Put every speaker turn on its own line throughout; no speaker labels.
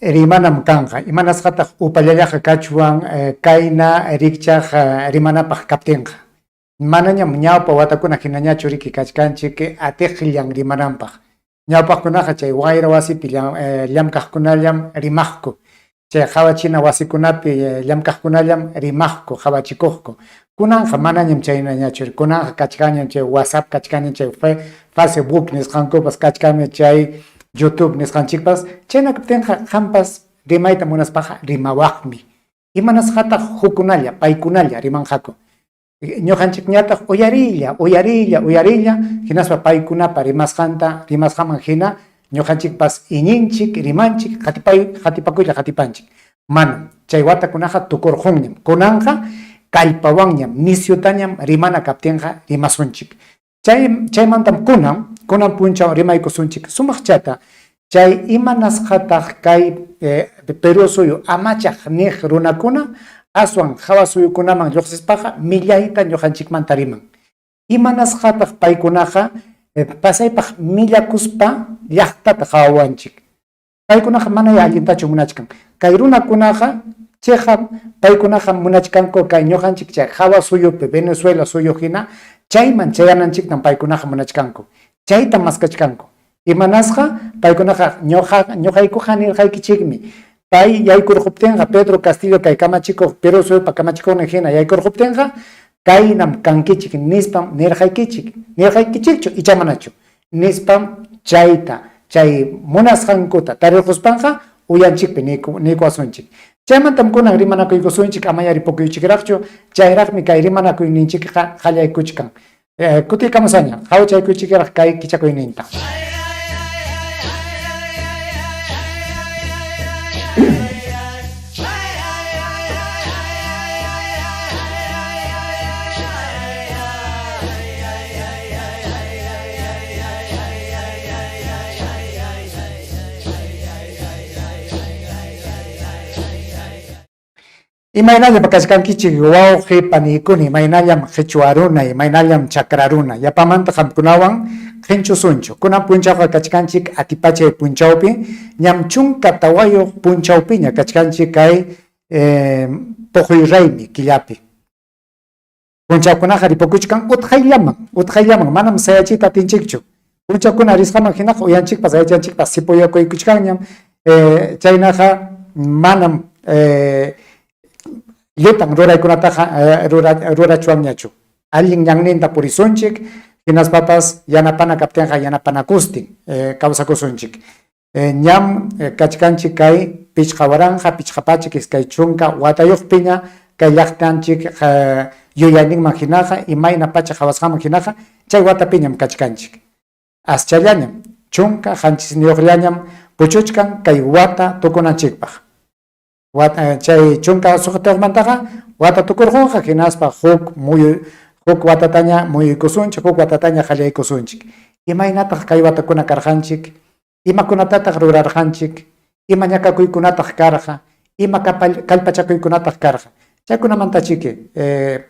Rimanam kanqa. Imanasqataq upallallaqa kachwan kayna rikchaq rimanapaq kaptinqa? Manañam ñawpa watakuna hinañachu riki kachkanchik atiqllan rimananpaq. Ñawpaqkunaqa chay wayra wasipi llamkaqkunallam rimaqku. Chay qawachina wasikunapi llamkaqkunallam rimaqku, qawachikuqku. Kunanqa manañam chaynañachu. Kunanqa kachkanñam chay WhatsApp, kachkanñam chay Facebook nisqankupas, kachkanmi chay YouTube nisqanchikpas. Chayna kaptinqa qampas rimayta munaspaqa rimawaqmi. Imanasqataq hukkunalla, paykunalla rimanqaku? Ñuqanchikñataq uyariylla, uyariylla, uyariylla, hinaspa paykunapa rimasqanta, rimasqanman hina ñuqanchikpas iñinchik, rimanchik, qatipay, qatipakuylla qatipanchik. Manam, chay watakunaqa tukurqunñam. Kunanqa kallpawanñam, nisyutañam rimana kaptinqa rimasunchik. Chay, chaymantam kunan, kunan punchaw rimaykusunchik sumaqchata, chay imanasqataq kay Perú suyu amachaq niq runakuna aswan hawa suyukunaman lluqsispaqa millayta ñuqanchikmanta riman. Imanasqataq paykunaqa pasaypaq millakuspa llaqtata qawawanchik. Paykunaqa manayá allintachu munachkan. Kay runakunaqa cheqap paykunaqa munachkanku kay ñuqanchik chay hawa suyupi Venezuela suyu hina chayman chayananchiktam paykunaqa munachkanku. Chaytam maskachkanku. Imanasqa paykunaqa ñuqa ñuqaykuqa nirqaykichikmi pay yaykurquptinqa Pedro Castillo kay kamachikuq Perú suyupa kamachikuqnin hina yaykurquptinqa kaynam kankichik nispam nirqaykichik. Nirqaykichikchu icha manachu? Nispam chayta chay munasqankuta tarirquspanqa uyanchikpi niykuwasunchik. Chaymantam kunan rimanakuykusunchik amayá ripukuychikraqchu, chayraqmi kay rimanakuyninchikqa qallaykuchkan. Kutiykamusaña, qawachaykuchikraq kay kichakuyninta. Imaynallam kachkankichik wawqi paniykuna, imaynallam qichwa runa, imaynallam chakra runa, yapamanta qamkunawan qinchusunchu. Kunan punchawqa kachkanchik atipachay punchawpi, ñam 14 punchawpiña kachkanchik kay puquy raymi killapi. Punchawkunaqa ripukuchkan utqayllaman, utqayllaman, manam sayachiyta atinchikchu. Punchawkuna risqaman hinaqa uyanchikpas aychanchikpas sipuyakuykuchkanñam, chaynaqa manam llutan ruraykunataqa rurachwanñachu. Allin ñanninta purisunchik, hinaspapas yanapana kaptinqa yanapanakustin kawsakusunchik. Ñam kachkanchik kay 5520 watayuqpiña kay llaqtanchik yuyayninman hinaqa, imayna pacha qawasqanman hinaqa chay watapiñam kachkanchik. Aschallañam, 17niyuqllañam puchuchkan kay wata tukunanchikpaq. Chay 16mantaqa wata tukurqunqa hinaspa huk muyu huk watataña muyuykusunchik, huk watataña qallaykusunchik. Imaynataq kay watakuna karqanchik? Imakunatataq rurarqanchik? Ima ñakakuykunataq karqa? Ima kallpachakuykunataq karqa? Chaykunamantachiki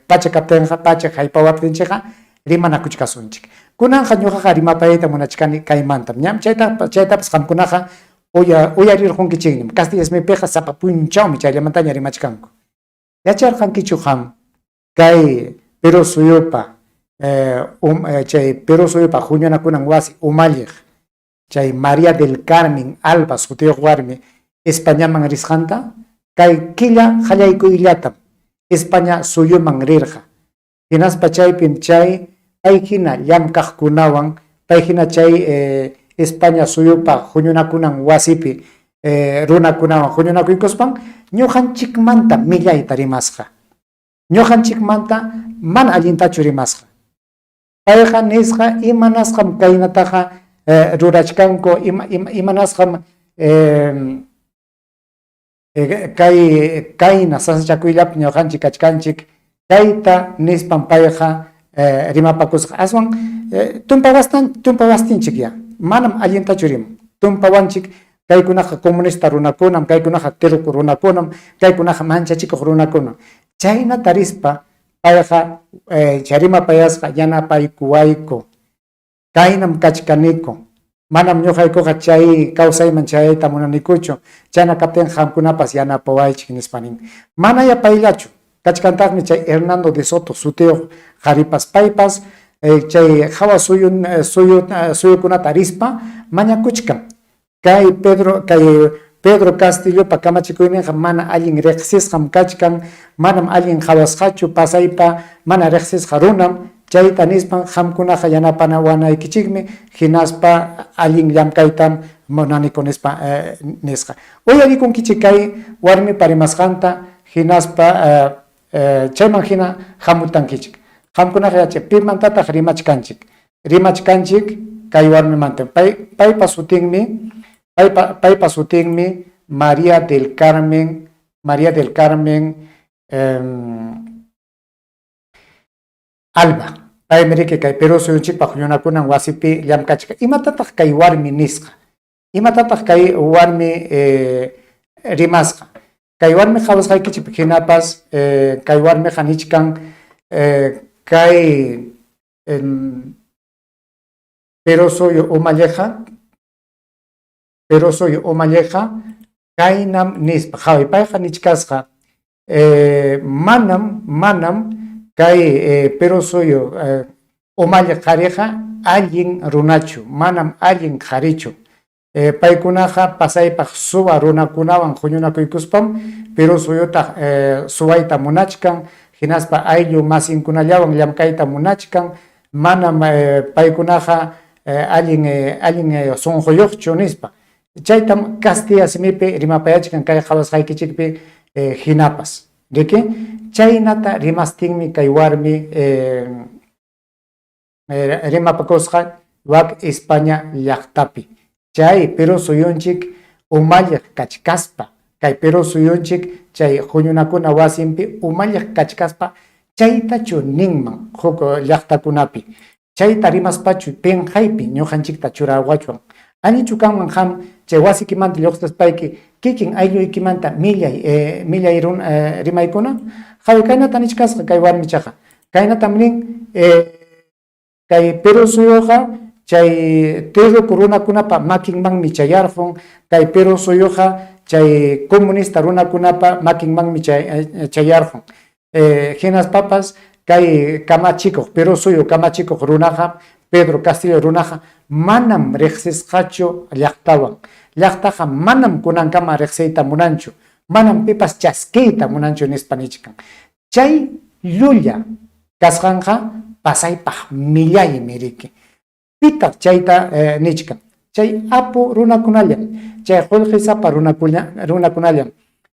pacha kaptinqa, pacha haypawaptinchikqa rimanakuchkasunchik. Kunanqa ñuqaqa rimapayayta munachkani kaymantam. Ñam chaytapas qamkunaqa uyarirqunkichikñam. Castilla simipiqa sapa punchawmi chayllamantaña rimachkanku. Yacharqankichu qam kay Perú suyupa chay Perú suyupa huñunakunan wasi umalliq chay María del Carmen Alba sutiyuq warmi Españaman risqanta? Kay killa qallaykuyllatam España suyuman rirqa. Hinaspa chaypim chay pay hina llamkaqkunawan, pay hina chay España suyupa huñunakunan wasipi runakunawan huñunakuykuspan ñuqanchikmanta millayta rimasqa. Ñuqanchikmanta mana allintachu rimasqa. Payqa nisqa imanasqam kaynataqa rurachkanku, imanasqam kay kayna sasachakuyllapi ñuqanchik kachkanchik, chayta nispam payqa rimapakusqa. Aswan tumpawastinchik ya, manam allintachu riman. Tumpawanchik kaykunaqa comunista runakunam, kaykunaqa tiruku runakunam, kaykunaqa manchachikuq runakunam. Chayna tarispa payqa chay rimapayasqa yanapaykuwayku, kaynam kachkaniku. Manam ñuqaykuqa chay kawsayman chayayta munanikuchu, chayna kaptinqa qamkunapas yanapawaychik, nispa nin. Manayá payllachu, kachkantaqmi chay Hernando de Soto sutiyuq qaripas, paypas chay hawa suyu suyu suyukunata rispa mañakuchkan. Kay Pedro kay Pedro Castillopa kamachikuyninqa mana allin riqsisqam kachkan, manam allin qawasqachu, pasaypa mana riqsisqa runam, chayta nispan qamkunaqa yanapanawanaykichikmi hinaspa allin llamkaytam munaniku nispa nisqa. Uyarikunkichik kay warmipa rimasqanta hinaspa chayman hina hamutankichik. Qamkunaqa yachay pimantataq rimachkanchik? Rimachkanchik kay warmimanta. Pay, paypa sutinmi, paypa, paypa sutinmi María del Carmen, María del Carmen Alba. Paymi riki kay Perú suyunchikpa huñunakunan wasipi llamkachka. Imatataq kay warmi nisqa? Imatataq kay warmi rimasqa? Kay warmi qawasqaykichik hinapas kay warmiqa nichkan kay Perú suyu umalliqa, Perú suyu umalliqa kaynam nispa, qaway payqa nichkasqa manam, manam kay Perú suyu umalliq qariqa allin runachu, manam allin qarichu. Paykunaqa pasaypaq suwa runakunawan huñunakuykuspam Perú suyuta suwayta munachkan, hinaspa ayllu masinkunallawan llamkayta munachkan, manam paykunaqa allin allin sunquyuqchu nispa. Chaytam kastilla simipi rimapayachkan kay qawasqaykichikpi hinapas. Riki? Chaynata rimastinmi kay warmi rimapakusqa wak España llaqtapi. Chay Perú suyunchik umalliq kachkaspa, kay Perú suyunchik chay huñunakuna wasinpi umalliq kachkaspa, chaytachu ninman huk llaqtakunapi? Chayta rimaspachu pinqaypi ñuqanchikta churawachwan? Allinchu kanman qam chay wasikimanta lluqsispayki kikin aylluykimanta millay millay rimaykuna? Qaway kaynata nichkasqa kay warmichaqa. Kaynatam nin, Kay Perú suyuqa chay terruku runakunapa makinmanmi chayarqun, kay Perú suyuqa chay comunista runakunapa makinmanmi chayarqun. Hinaspapas kay kamachikuq, Perú suyu kamachikuq runaqa, Pedro Castillo runaqa manam riqsisqachu llaqtawan. Llaqtaqa manam kunankama riqsiyta munanchu, manam pipas chaskiyta munanchu nispa nichkan. Chay llulla kasqanqa pasaypaq millaymi riki. Pitaq chayta nichkan? Chay apu runakunallam, chay qullqisapa runakunallam,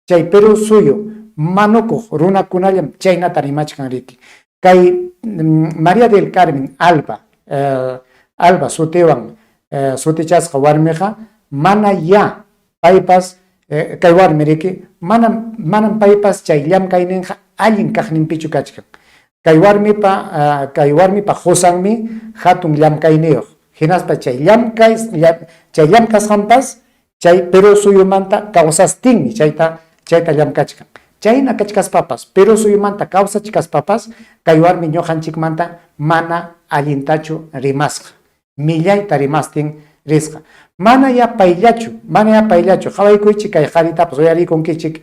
chay Perú suyu manukuq runakunallam chaynata rimachkan riki. Kay María del Carmen Alba, Alba sutiwan sutichasqa warmiqa mana ya Paypas, kay warmi riki, manam, manam paypas chay llamkayninqa allin kaqninpichu kachkan. Kay warmipa, kay warmipa qusanmi hatun llamkayniyuq, hinaspa chay llamkay, chay llamkasqanpas chay Perú suyumanta kawsastinmi chayta, chayta llamkachkan. Chayna kachkaspapas, Perú suyumanta kawsachkaspapas, kay warmi ñuqanchikmanta mana allintachu rimasqa. Millayta rimastin risqa. Manayá payllachu, manayá payllachu, qawaykuychik kay qaritapas, uyarikunkichik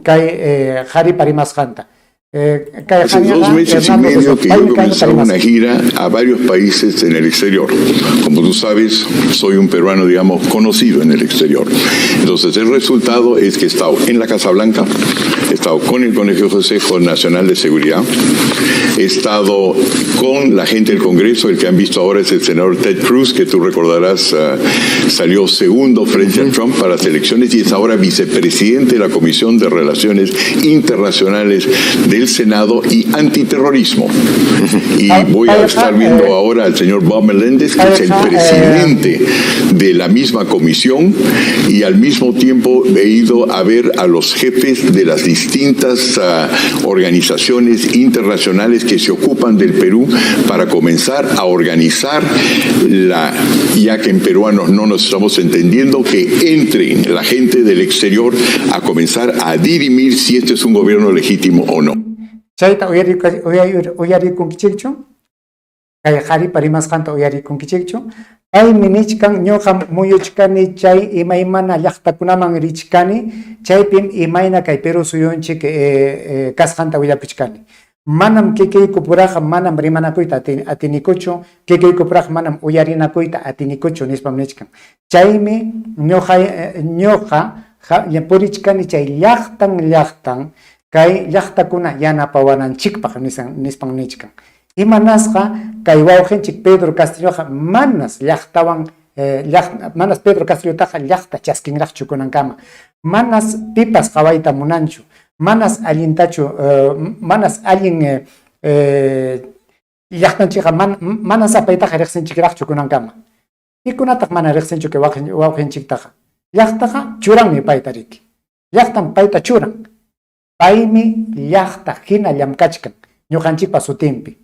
kay qaripa rimasqanta. Kay
Hace dos
qariqa
meses y
Hernando de
medio
Soto,
que yo he
paymi kaynata
comenzado una
rimasqa.
gira a varios países en el exterior. Como tú sabes, soy un peruano, digamos, conocido en el exterior. Entonces, el resultado es que he estado en la Casa Blanca, he estado con el Consejo Nacional de Seguridad, he estado con la gente del Congreso, el que han visto ahora es el senador Ted Cruz, que tú recordarás salió segundo frente a Trump para las elecciones y es ahora vicepresidente de la Comisión de Relaciones Internacionales del Senado y Antiterrorismo. Y voy a
Payqa,
estar viendo ahora al señor Bob Meléndez, que es el
payqa,
presidente de la misma comisión, y al mismo tiempo he ido a ver a los jefes de las distintas organizaciones internacionales que se ocupan del Perú para comenzar a organizar la, ya que en peruanos no nos estamos entendiendo, que entren la gente del exterior a comenzar a dirimir si este es un gobierno legítimo o no.
Chayta uyarikunkichikchu? Kay qaripa rimasqanta uyarikunkichikchu? Paymi nichkan, Ñuqam muyuchkani chay imaymana llaqtakunaman richkani, chaypim imayna kay Perú suyunchik kasqanta willakuchkani. Manam kikiykupuraqa manam rimanakuyta atinikuchu, kikiykupuraqa manam uyarinakuyta atinikuchu, nispam nichkan. Chaymi ñuqa ñuqa purichkani chay llaqtan llaqtan kay llaqtakuna yanapawananchikpaq, nispan nichkan. Imanasqa kay wawqinchik Pedro Castilloqa manas llaqtawan manas Pedro Castillotaqa llaqta chaskinraqchu kunankama. Manas pipas qawayta munanchu. Manas allintachu manas allin llaqtanchikqa manas apaytaqa riqsinchikraqchu kunankama. Pikunataq mana riqsinchu kay wawqinchiktaqa? Llaqtaqa churanmi payta riki. Llaqtam payta churan. Paymi llaqta hina llamkachkan ñuqanchikpa sutinpi.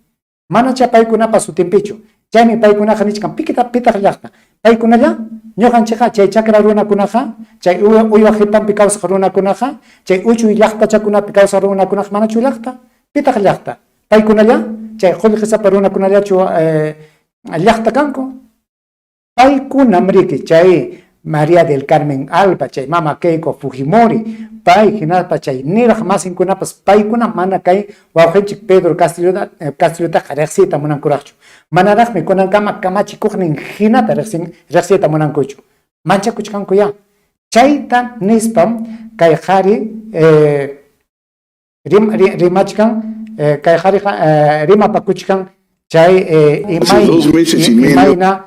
Manachá paykunapa sutinpichu. Chaymi paykunaqa nichkan, Pitaq llaqta? Paykunalla? Ñuqanchikqa chay chakra runakunaqa, chay uywa qipanpi kawsaq runakunaqa, chay uchuy llaqtachakunapi kawsaq runakunaqa manachu llaqta? Pitaq llaqta? Paykunalla? Chay qullqisapa runakunallachu llaqta kanku? Paykunam riki chay María del Carmen Alba, chay mama Keiko Fujimori, pay hinaspa chay niraq masinkunapas paykunam mana kay wawqinchik Pedro Castillotaqa riqsiyta munankuraqchu. Manaraqmi kunankama kamachikuqnin hinata riqsiyta munankuchu. Manchakuchkankuyá. Chayta nispam kay qhari rimachkan, kay qhariqa rimapakuchkan chay imayna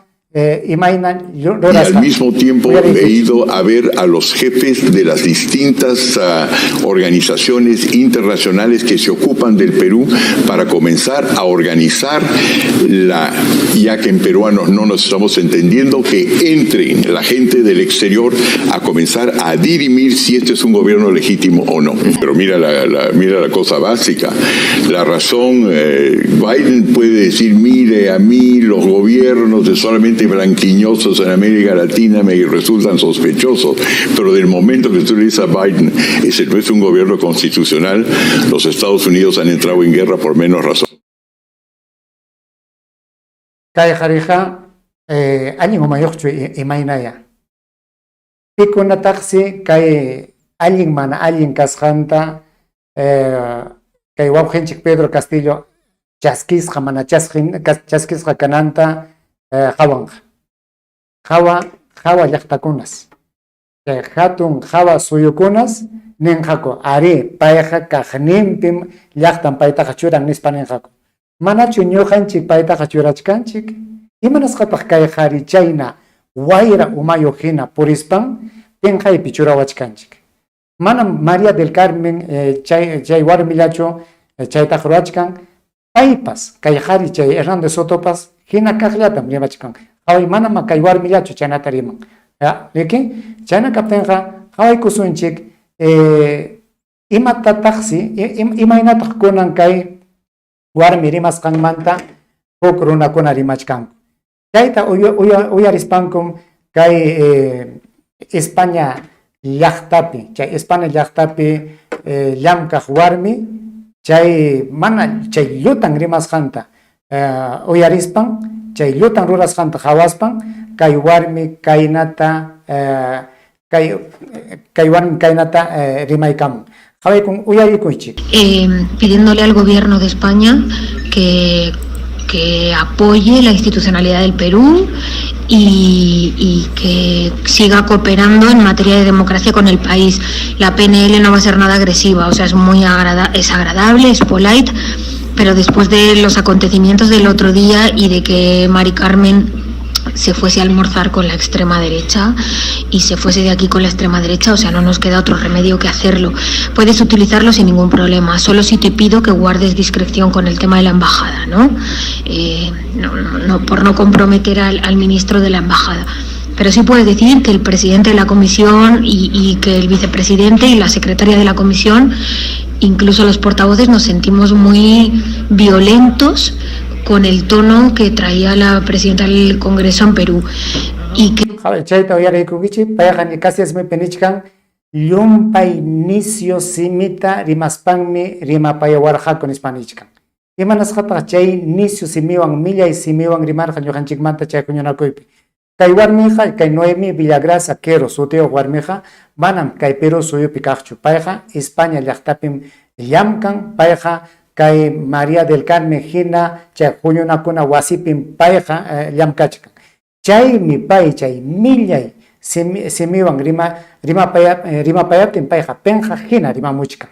imayna
Y al mismo tiempo he ido a ver a los jefes de las distintas organizaciones internacionales que se ocupan del Perú para comenzar a organizar la, ya que en peruanos no nos estamos entendiendo, que entren la gente del exterior a comenzar a dirimir si este es un gobierno legítimo o no. Pero mira la cosa básica. La razón, Biden puede decir: "Mire, a mí los gobiernos de solamente blanquiñosos en América Latina me resultan sospechosos", pero del momento que tú le dices a Biden: "Ese no es un gobierno constitucional", los Estados Unidos han entrado en guerra por menos razón.
Kay qhariqa allin umayuqchu imaynaya. Pikunataqsi kay allin mana allin kasqanta kay wawqinchik Pedro Castillo chaskisqa mana chaskisqa kananta qawanqa. Hawa hawa llaqtakunas. Chay hatun hawa suyukunas ninqaku, "Arí, payqa kaqninpim llaqtan paytaqa churan", nispa ninqaku. Manachu ñuqanchik paytaqa churachkanchik? Imanasqataq kay qhari chayna wayra umayuq hina purispan pinqaypi churawachkanchik? Manam María del Carmen chay warmillachu chaytaqa ruwachkan, paypas kay qhari chay Hernando Sotopas hina kaqllatam rimachkan. Qhaway, manam kay warmillachu chaynata riman. Riki? Chayna kaptinqa qhawaykusunchik imatataqsi imaynataq kunan kay warmi rimasqanmanta huk runakuna rimachkanku. Chayta uyarispankum kay España llaqtapi, chay España llaqtapi llamkaq warmi chay mana chay llutan rimasqanta uyarispan, chay llutan rurasqanta qhawaspan, kay warmi kaynata kay warmi kaynata rimaykamun. Qhawaykun, uyarikuychik.
Pidiéndole al gobierno de España que apoye la institucionalidad del Perú y que siga cooperando en materia de democracia con el país. La PNL no va a ser nada agresiva, o sea, es agradable, es polite, pero después de los acontecimientos del otro día y de que Mari Carmen se fuese a almorzar con la extrema derecha y se fuese de aquí con la extrema derecha, o sea, no nos queda otro remedio que hacerlo. Puedes utilizarlo sin ningún problema, solo si te pido que guardes discreción con el tema de la embajada, ¿no? No, no, no, por no comprometer al ministro de la embajada. Pero sí puedes decir que el presidente de la comisión y que el vicepresidente y la secretaria de la comisión, incluso los portavoces, nos sentimos muy violentos con el tono que traía la presidenta del Congreso en Perú. Y que
Chayta uyariykunkichik, payqa casi asmipi nichkan: "Llumpay nisyu simita rimaspanmi rimapayawarqaku", nispa nichkan. Imanasqataq chay nisyu simiwan, millay simiwan rimarqa ñuqanchikmanta chay huñunakuypi? Kay warmiqa, kay Noemí Villagrasa Quero sutiyuq warmiqa manam kay Perú suyupi kaqchu. Payqa España llaqtapim llamkan. Payqa kay María del Carmen hina chay huñunakuna wasipim payqa llamkachkan. Chaymi pay chay millay simiwan rimapayaptin payqa pinqaq hina rimamuchkan.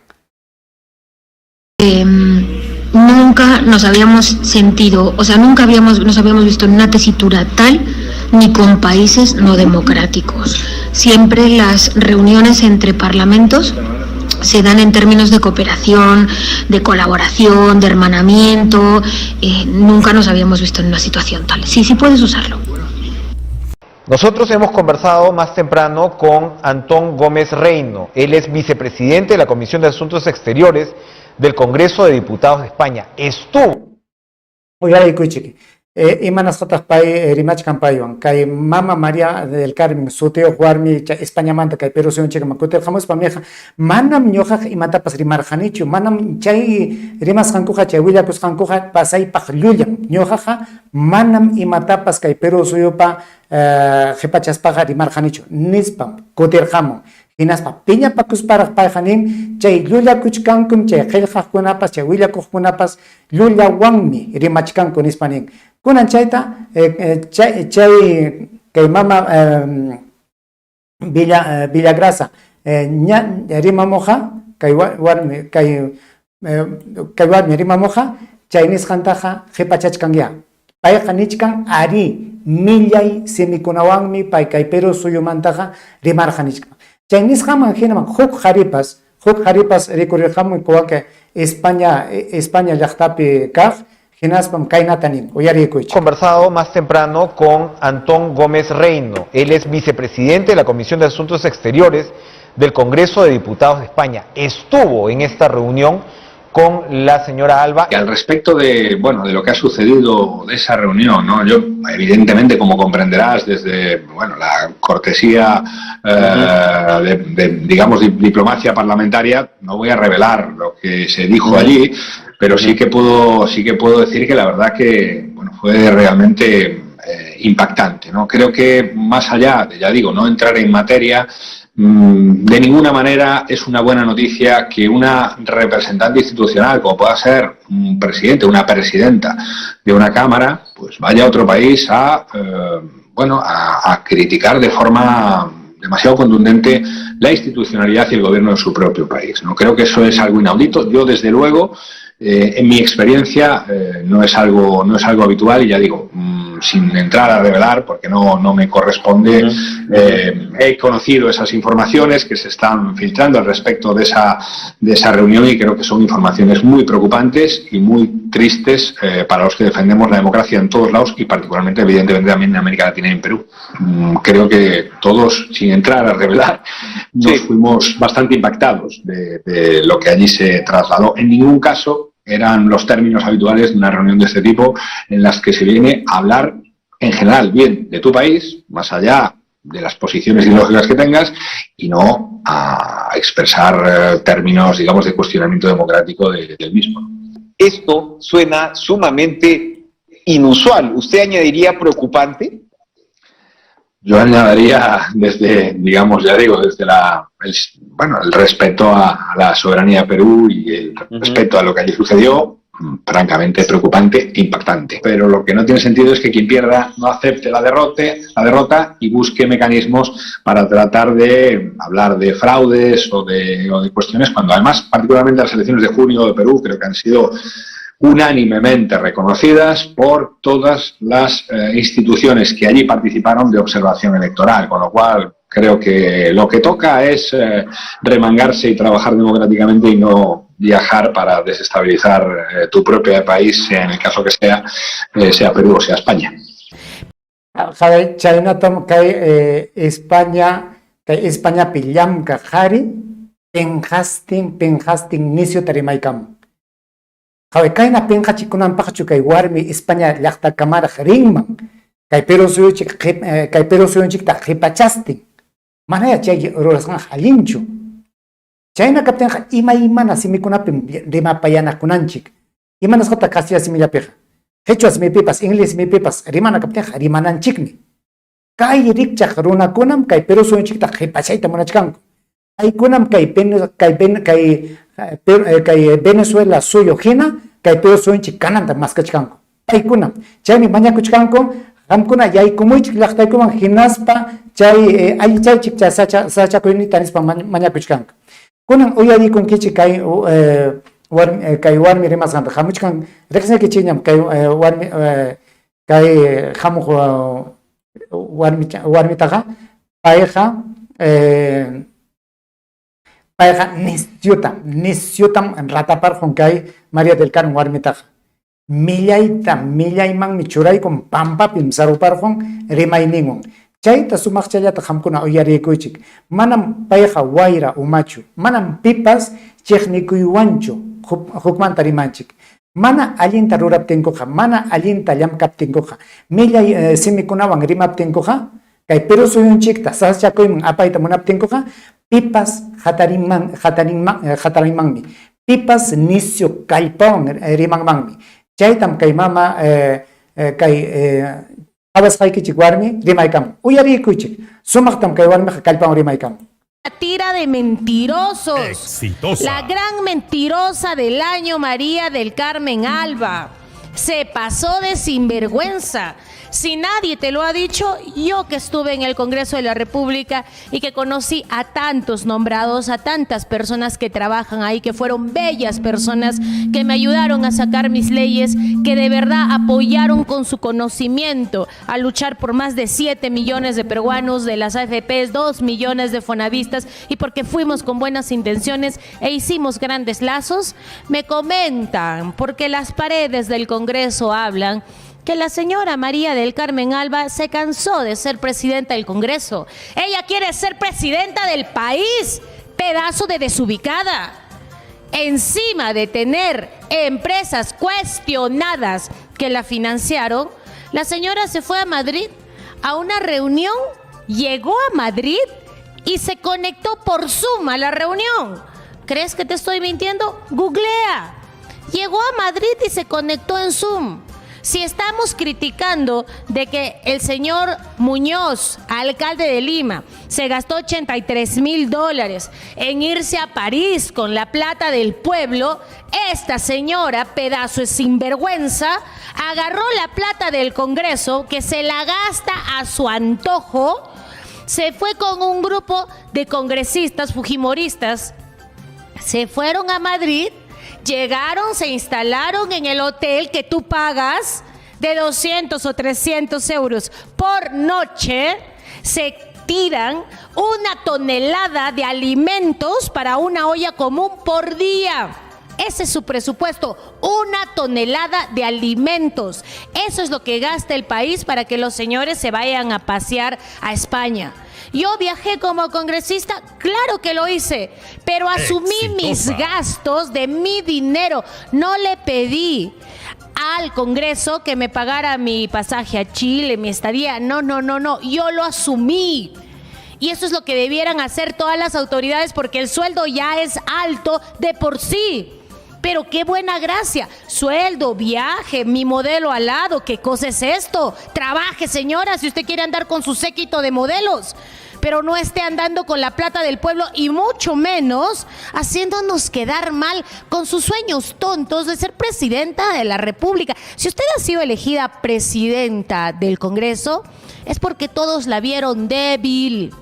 Nunca nos habíamos sentido, o sea, nunca habíamos, nos habíamos visto en una tesitura tal ni con países no democráticos. Siempre las reuniones entre parlamentos se dan en términos de cooperación, de colaboración, de hermanamiento. Nunca nos habíamos visto en una situación tal. Sí, sí puedes usarlo.
Nosotros hemos conversado más temprano con Antón Gómez Reino. Él es vicepresidente de la Comisión de Asuntos Exteriores del Congreso de Diputados de España. Estuvo
Uyariykuchik. Imanasqataq pay rimachkan paywan? Kay mama María del Carmen sutiyuq warmi chay Españamanta kay Perú suyunchikman kutirqamuspa miqa, manam ñuqaqa imatapas rimarqanichu, manam chay rimasqankuqa, chay willakusqankuqa pasaypaq llullam. Ñuqaqa manam imatapas kay Perú suyupa qipachaspaqa rimarqanichu, nispam kutirqamun. Hinaspa piñapakusparaq payqa nin, chay llullakuchkankum chay qillqaqkunapas, chay willakuqkunapas llullawanmi rimachkanku nispa nin. Kunan chayta chay chay kay mama Villa Villagrasa ña rimamuqa kay warmi kay kay warmi rimamuqa chay nisqantaqa qipachachkanyá. Payqa nichkan arí millay simikunawanmi pay kay Perú suyumantaqa rimarqa nichkan. Chay nisqanman hinaman huk qharipas huk qharipas rikurirqamun kuwaka España España llaqtapi kaq hinaspam kaynata nin, uyarikuychik.
Conversado más temprano con Antón Gómez Reino. Él es vicepresidente de la Comisión de Asuntos Exteriores del Congreso de Diputados de España. Estuvo en esta reunión con la señora Alba.
Y al respecto de, bueno, de lo que ha sucedido de esa reunión, ¿no? Yo, evidentemente, como comprenderás, desde, bueno, la cortesía, de, digamos, diplomacia parlamentaria, no voy a revelar lo que se dijo allí, pero sí que puedo decir que la verdad que, bueno, fue realmente impactante, ¿no? Creo que más allá de, ya digo, no entrar en materia, de ninguna manera es una buena noticia que una representante institucional, como pueda ser un presidente, una presidenta de una cámara, pues vaya a otro país a, bueno, a criticar de forma demasiado contundente la institucionalidad y el gobierno de su propio país, ¿no? Creo que eso es algo inaudito. Yo, desde luego, en mi experiencia, no es algo habitual y ya digo, sin entrar a revelar, porque no, no me corresponde, he conocido esas informaciones que se están filtrando al respecto de esa reunión y creo que son informaciones muy preocupantes y muy tristes para los que defendemos la democracia en todos lados y particularmente, evidentemente, también en América Latina y en Perú. Creo que todos, sin entrar a revelar, nos fuimos bastante impactados de lo que allí se trasladó. En ningún caso eran los términos habituales de una reunión de este tipo en las que se viene a hablar en general bien de tu país, más allá de las posiciones ideológicas que tengas, y no a expresar términos, digamos, de cuestionamiento democrático del mismo.
Esto suena sumamente inusual. ¿Usted añadiría preocupante?
Yo añadiría desde, digamos, ya digo, desde bueno, el respeto a la soberanía de Perú y el respeto a lo que allí sucedió, francamente preocupante e impactante. Pero lo que no tiene sentido es que quien pierda no acepte la derrota y busque mecanismos para tratar de hablar de fraudes o de cuestiones, cuando además, particularmente las elecciones de junio de Perú, creo que han sido unánimemente reconocidas por todas las instituciones que allí participaron de observación electoral, con lo cual creo que lo que toca es remangarse y trabajar democráticamente y no viajar para desestabilizar tu propio país, sea en el caso que sea, sea Perú o sea España.
Chaynatam kay España, kay Españapi llamkaq qhari pinqastin pinqastin nisyuta rimaykamun. Qhaway, kayna pinqachikunanpaqchu kay warmi España llaqtakamaraq rinman kay Perú suyunchik kay Perú suyunchikta qhipachastin? Manaya chay rurasqanqa allinchu. Chayna kaptinqa imaymana simikunapim rimapayanakunanchik. Imanasqataq kastilla simillapiqa? Qhichwa simipipas, inglés simipipas rimana kaptinqa rimananchikmi. Kay rikchaq runakunam kay Perú suyunchikta qipachayta munachkanku. Paykunam kay kay kay kay Venezuela suyu hina kay Perú suyunchik kananta maskachkanku. Paykunam. Chaymi mañakuchkanku qamkuna yaykumuychik llaqtaykuman hinaspa chay allichaychik chay sachakuynita nispa mañakuchkanku. Kunan uyarikunkichik kay warmi kay warmi rimasqanta hamuchkan riqsinkichikñam kay warmi kay hamuq warmi warmitaqa payqa payqa nisyutam nisyutam rataparqun kay María del Carmen warmitaqa millayta millaymanmi churaykun pampapim saruparqun rimayninwan chayta sumaqchallata qamkuna uyarikuychik manam payqa wayra umachu manam pipas chiqnikuywanchu hukmanta rimanchik mana allinta ruraptinkuqa mana allinta llamkaptinkuqa millay simikunawan rimaptinkuqa kay Perú suyunchikta sasachakuyman apayta munaptinkuqa pipas hatarinman hatarinman hatarinmanmi pipas nisyu kallpawan rimanmanmi chaytam kay mama kay qawasqaykichik warmi rimaykamun uyarikuychik sumaqtam kay warmiqa kallpawan rimaykamun.
Tira de mentirosos.
Exitosa.
La gran mentirosa del año, María del Carmen Alba. Se pasó de sinvergüenza. Si nadie te lo ha dicho, yo que estuve en el Congreso de la República y que conocí a tantos nombrados, a tantas personas que trabajan ahí, que fueron bellas personas que me ayudaron a sacar mis leyes, que de verdad apoyaron con su conocimiento a luchar por más de 7 millones de peruanos, de las AFPs, 2 millones de fonavistas, y porque fuimos con buenas intenciones e hicimos grandes lazos, me comentan, porque las paredes del Congreso hablan, que la señora María del Carmen Alba se cansó de ser presidenta del Congreso. Ella quiere ser presidenta del país, pedazo de desubicada. Encima de tener empresas cuestionadas que la financiaron, la señora se fue a Madrid a una reunión, llegó a Madrid y se conectó por Zoom a la reunión. ¿Crees que te estoy mintiendo? Googlea. Llegó a Madrid y se conectó en Zoom. Si estamos criticando de que el señor Muñoz, alcalde de Lima, se gastó $83,000 en irse a París con la plata del pueblo, esta señora, pedazo de sinvergüenza, agarró la plata del Congreso, que se la gasta a su antojo, se fue con un grupo de congresistas fujimoristas, se fueron a Madrid, llegaron, se instalaron en el hotel que tú pagas de 200 o 300 euros por noche, se tiran una tonelada de alimentos para una olla común por día. Ese es su presupuesto, 1 tonelada de alimentos. Eso es lo que gasta el país para que los señores se vayan a pasear a España. Yo viajé como congresista, claro que lo hice, pero asumí mis gastos de mi dinero. No le pedí al Congreso que me pagara mi pasaje a Chile, mi estadía. No, no, no, no, yo lo asumí. Y eso es lo que debieran hacer todas las autoridades, porque el sueldo ya es alto de por sí. Pero qué buena gracia. Sueldo, viaje, mi modelo al lado. ¿Qué cosa es esto? Trabaje, señora, si usted quiere andar con su séquito de modelos. Pero no esté andando con la plata del pueblo y mucho menos haciéndonos quedar mal con sus sueños tontos de ser presidenta de la República. Si usted ha sido elegida presidenta del Congreso, es porque todos la vieron débil.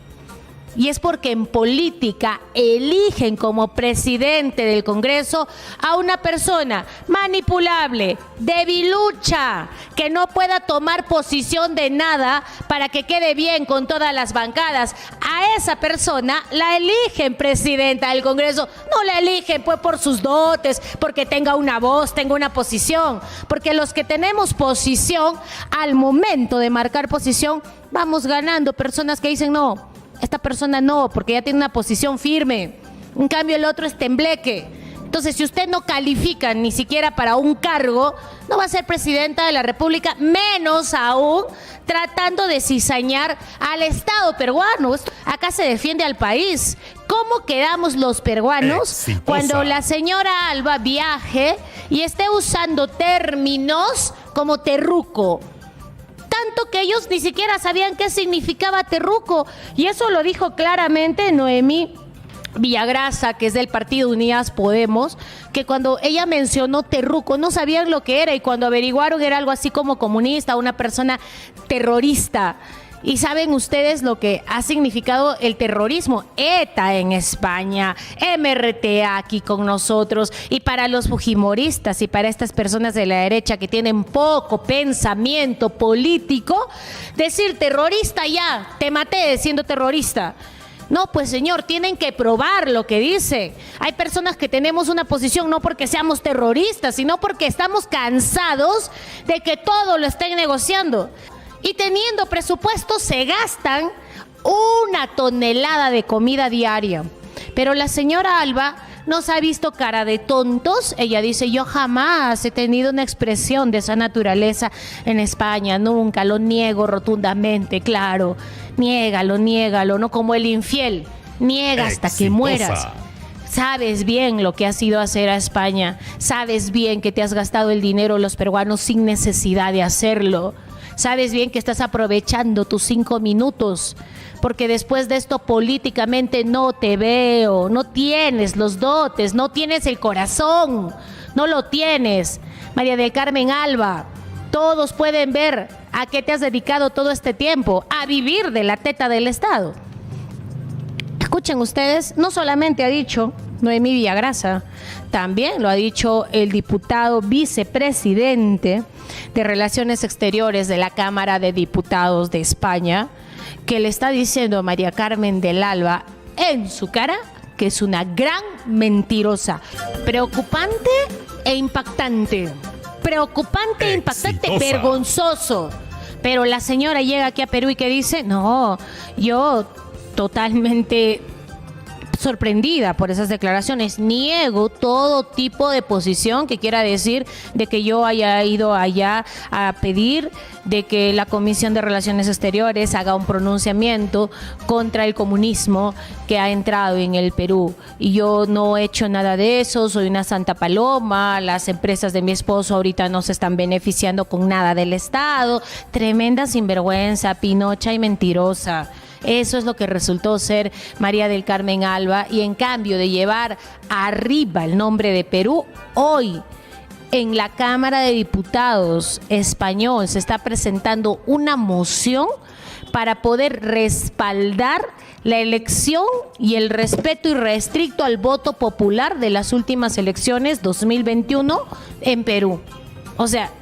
Y es porque en política eligen como presidente del Congreso a una persona manipulable, debilucha, que no pueda tomar posición de nada para que quede bien con todas las bancadas. A esa persona la eligen presidenta del Congreso. No la eligen pues por sus dotes, porque tenga una voz, tenga una posición. Porque los que tenemos posición, al momento de marcar posición, vamos ganando personas que dicen no. Esta persona no, porque ya tiene una posición firme. En cambio, el otro es tembleque. Entonces, si usted no califica ni siquiera para un cargo, no va a ser presidenta de la República, menos aún tratando de cizañar al Estado peruano. Acá se defiende al país. ¿Cómo quedamos los peruanos
Exitosa.
cuando la señora Alba viaje y esté usando términos como terruco? Tanto que ellos ni siquiera sabían qué significaba terruco. Y eso lo dijo claramente Noemí Villagrasa, que es del partido Unidas Podemos, que cuando ella mencionó terruco no sabían lo que era y cuando averiguaron era algo así como comunista, una persona terrorista. Y saben ustedes lo que ha significado el terrorismo. ETA en España, MRTA aquí con nosotros. Y para los fujimoristas y para estas personas de la derecha que tienen poco pensamiento político, decir terrorista ya, te maté siendo terrorista. No, pues señor, tienen que probar lo que dice. Hay personas que tenemos una posición no porque seamos terroristas, sino porque estamos cansados de que todo lo estén negociando. Y teniendo presupuesto se gastan una tonelada de comida diaria. Pero la señora Alba nos ha visto cara de tontos. Ella dice, yo jamás he tenido una expresión de esa naturaleza en España, nunca, lo niego rotundamente, claro. Niégalo, niégalo, no como el infiel. Niega hasta que mueras. Sabes bien lo que has ido a hacer a España. Sabes bien que te has gastado el dinero los peruanos sin necesidad de hacerlo. Sabes bien que estás aprovechando tus 5 minutos, porque después de esto políticamente no te veo, no tienes los dotes, no tienes el corazón, no lo tienes. María del Carmen Alba, todos pueden ver a qué te has dedicado todo este tiempo, a vivir de la teta del Estado. Escuchen ustedes, no solamente ha dicho Noemí Villagrasa, también lo ha dicho el diputado vicepresidente de Relaciones Exteriores de la Cámara de Diputados de España, que le está diciendo a María Carmen del Alba en su cara que es una gran mentirosa. Preocupante e impactante. Preocupante e impactante,
Exitosa.
vergonzoso. Pero la señora llega aquí a Perú y que dice, no, yo totalmente sorprendida por esas declaraciones. Niego todo tipo de posición que quiera decir de que yo haya ido allá a pedir de que la Comisión de Relaciones Exteriores haga un pronunciamiento contra el comunismo que ha entrado en el Perú. Y yo no he hecho nada de eso, soy una santa paloma, las empresas de mi esposo ahorita no se están beneficiando con nada del Estado. Tremenda sinvergüenza, pinocha y mentirosa. Eso es lo que resultó ser María del Carmen Alba, y en cambio de llevar arriba el nombre de Perú, hoy en la Cámara de Diputados español se está presentando una moción para poder respaldar la elección y el respeto irrestricto al voto popular de las últimas elecciones 2021 en Perú.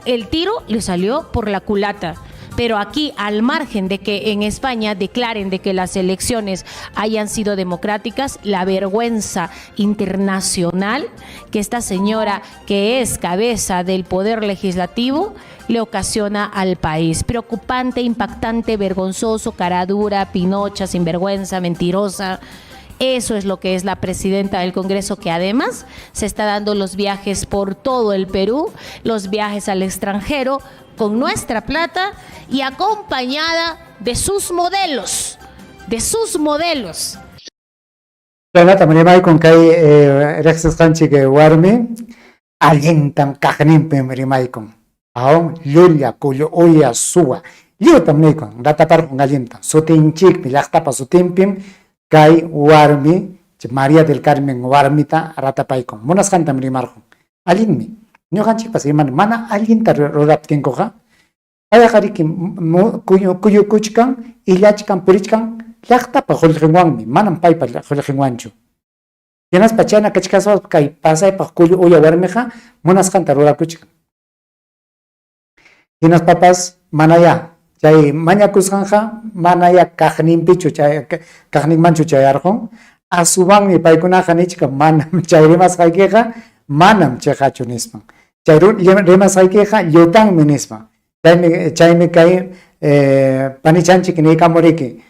El tiro le salió por la culata. Pero aquí, al margen de que en España declaren de que las elecciones hayan sido democráticas, la vergüenza internacional que esta señora, que es cabeza del Poder Legislativo, le ocasiona al país. Preocupante, impactante, vergonzoso, cara dura, pinocha, sinvergüenza, mentirosa. Eso es lo que es la presidenta del Congreso, que además se está dando los viajes por todo el Perú, los viajes al extranjero, con nuestra plata y acompañada de sus modelos, de sus modelos.
Chaynatam rimaykun kay riqsisqanchik warmi, allintam kaqninpim rimaykun. Aún llulla, kullu uya, suwa. Lliwtam niykun, rataparqun allintam. Sutinchikmi, llaqtapa sutinpim kay warmi, María del Carmen warmita ratapaykun. Munasqantam rimarqun. Allinmi. Ñuqanchikpas rimani, mana allinta ruraptinkuqa, payqa riki kuyukuchkan, illachkan, purichkan, llaqtapa qullqinwanmi, manam paypa qullqinwanchu. Hinaspa chayna kachkaspa kay pasaypaq kullu uya warmiqa munasqanta rurakuchkan. Hinaspapas manaya chay mañakusqanqa manaya kaqninpichu chay kaqninmanchu chayarqun, asuwanmi paykunaqa nichkan manam chay rimasqaykiqa manam chiqachu nispan. Chay rimasqaykiqa llutanmi nispan. Chaymi kay panichanchik niykamuriki,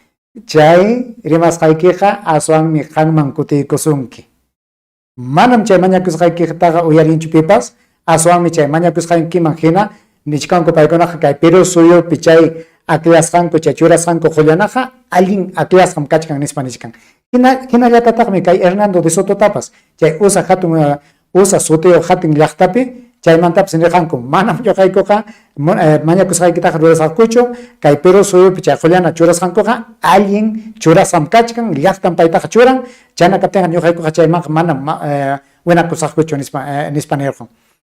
chay rimasqaykiqa aswanmi qanman kutiykusunki. Manam chay mañakusqaykitaqa uyarinchu pipas, aswanmi chay mañakusqaykiman hina nichkanku paykunaqa kay Perú suyupi chay aklasqanku, chay churasqanku qullanaqa allin aklasqam kachkan nispa nichkan. Hinallatataqmi kay Hernando de Sototapas, chay usa hatun usa sutiyuq hatun llaqtapi Chaymantapas nirqanku, Manam ñuqaykuqa mañakusqaykitaqa rurasqakuchu, kay Perú suyupi chay qullana churasqankuqa allin churasqam kachkan, llaqtam paytaqa churan, chayna kaptinqa ñuqaykuqa chaymanqa manam winakusaqkuchu nispa, nispa nirqan.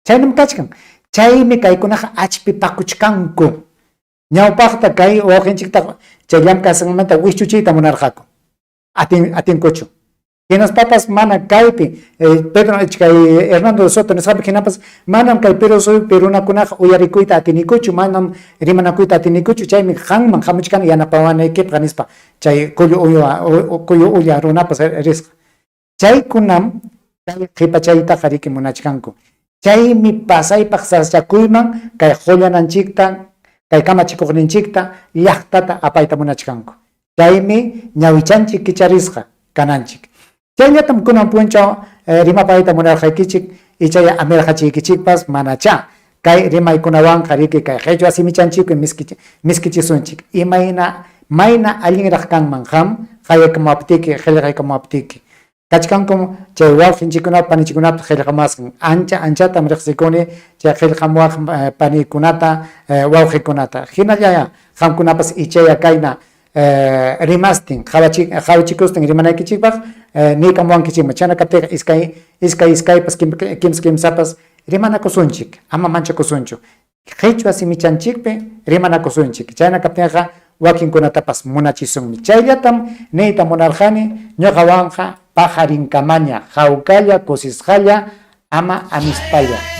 Chaynam kachkan. Chaymi kaykunaqa achpipakuchkanku. Ñawpaqta kay wawqinchikta chay llamkasqanmanta wischuchiyta munarqaku. Atin, atinkuchu. Hinaspapas mana kaypi Pedro kay Hernando de Soto nisqapi hinapas manam kay Perú suyupi runakunaqa uyarikuyta atinikuchu, manam rimanakuyta atinikuchu, chaymi qanman hamuchkani yanapawanaykipaq nispa chay kullu uywa kullu ulla runapas risqa. Chaykunam kay qhipachaytaqa riki munachkanku. Chaymi pasaypaq sasachakuyman kay qullananchikta, kay kamachikuqninchikta llaqtata apayta munachkanku. Chaymi ñawichanchik kicharisqa kananchik. Chayllatam kunan punchaw rimapayta munarqaykichik, ichaya amirqachiykichikpas manachá. Kay rimaykunawanqa riki kay qechwa simichanchikpi miskichisunchik. Imayna mayna allinraq kanman qam qayakamuwaptiki, qillqaykamuwaptiki. Kachkankum chay wawqinchikkunapa panichikkunapa qillqamuwasqan. Ancha anchatam riqsikuni chay qillqamuwaq panikunata, wawqikunata. Hinallayá qamkunapas ichaya kayna rimastin, qawachikustin rimanaykichikpaq niykamuwankichikman. Chayna kaptinqa iskay iskay iskaypas, kimsa kimsapas rimanakusunchik, ama manchakusunchu. Qhichwa simichanchikpi rimanakusunchik. Chayna kaptinqa wakinkunatapas munachisunmi. Chayllatam niyta munarqani, ñuqawanqa paqarinkamaña, hawkalla, kusisqalla, ama amispalla.